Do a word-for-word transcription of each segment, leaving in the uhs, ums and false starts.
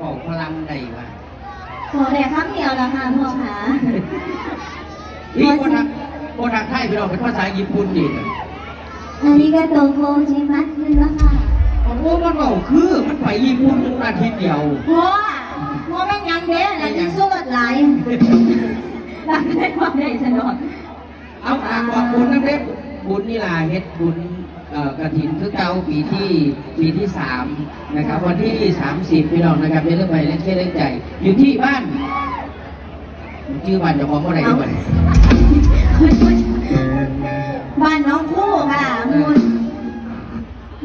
บอกพลังได้ว่า บอกแต่คำเดียวละค่ะพ่อคะ อีกคนทักคนทักไทยพี่น้องเป็นภาษาญี่ปุ่นดีนะ อาริกาโตโกเซมัสนี่ละค่ะ โอ้มันบอกคือมันไปญี่ปุ่นอาทิตย์เดียว พ่อพ่อแม่นยังเด้นะที่สุดหลายหลังได้ความได้สนอง เอาฝากบอกบุญนะเด้บุญนี่ล่ะเฮ็ดบุญเอ่อกฐินคือเก่าปีที่ปีที่สามนะครับ วันที่สามสิบพี่น้องนะครับอย่าลืมไปเล่นเชียร์เล่นใจ อยู่ที่บ้านชื่อบ้านเจ้าของบ่ได้ด้วย บ้านน้องคู่ค่ะหมู่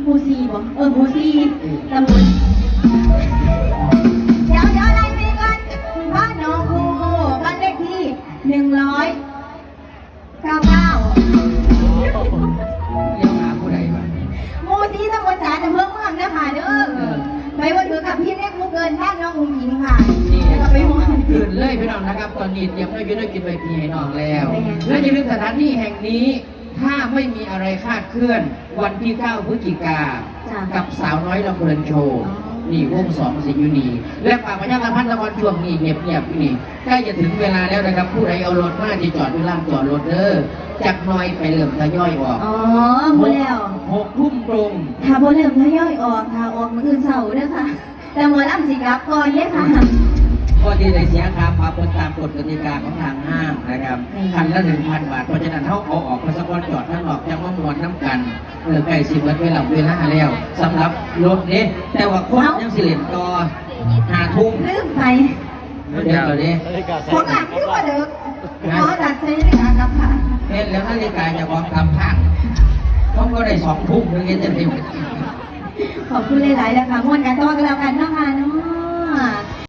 หมู่สี่บ่เออหมู่สี่ตำบลเดี๋ยวเดี๋ยวไล่ไปก่อนบ้านน้องคู่บ้านเลขที่หนึ่งร้อยเก้าเก้า เรียกหาผู้ใดวะ หมู่สี่ตำบลจานอำเภอเมืองนะคะเด้อไปว่าถือกับพี่เล็กมูเกินบ้านน้องอุ้งอิงค่ะแล้วก็ไปหมู่ ขึ้นเลยพี่น้องนะครับ ตอนนี้เตรียมได้อยู่ได้กินไปพีให้น้องแล้ว และอย่าลืมสถานที่แห่งนี้ ถ้าไม่มีอะไรคลาดเคลื่อน วันที่เก้าพฤศจิกา จ้ะ กับสาวน้อยลำเพลินโชว์ อ๋อ นี่วงสองสิอยู่นี่ และฝากประชาสัมพันธ์ละครช่วงนี้เงียบๆอยู่นี่ใกล้จะถึงเวลาแล้วนะครับ ผู้ใดเอารถมาจะจอดอยู่ลานจอดรถเด้อจักหน่อยไปเริ่มทยอยออก อ๋อหมดแล้ว หกทุ่มตรง ถ้าบ่เริ่มทยอยออกค่ะออกมื้ออื่นเช้าเด้อค่ะ แต่หมอลำสิกลับก่อนเด้อค่ะ ก็ที่ได้เสียค่าปรับไปตามกฎกติกาของทางห้างนะครับ อืม คันละหนึ่งพันบาท เพราะฉะนั้นเขาเอาออกไปสะก้อนจอดทั้งนอกจังว่ามวนน้ำกันเออใกล้สิเบิดเวลาเวลาแล้วสำหรับรถเด้แต่ว่าคนยังสิเล่นต่อห้าทุ่ม ลืมไป เดี๋ยวเดี๋ยวนี้ ของหลังคือว่าเด้อขอตัดใช้นาฬิกากลับค่ะ เห็นแล้วนาฬิกาจะของกลับข้างเขาก็ได้สองทุ่มนึงจะได้ ขอบคุณหลายๆแล้วค่ะม่วนกันต่อกันแล้วกันเนาะค่ะเนาะ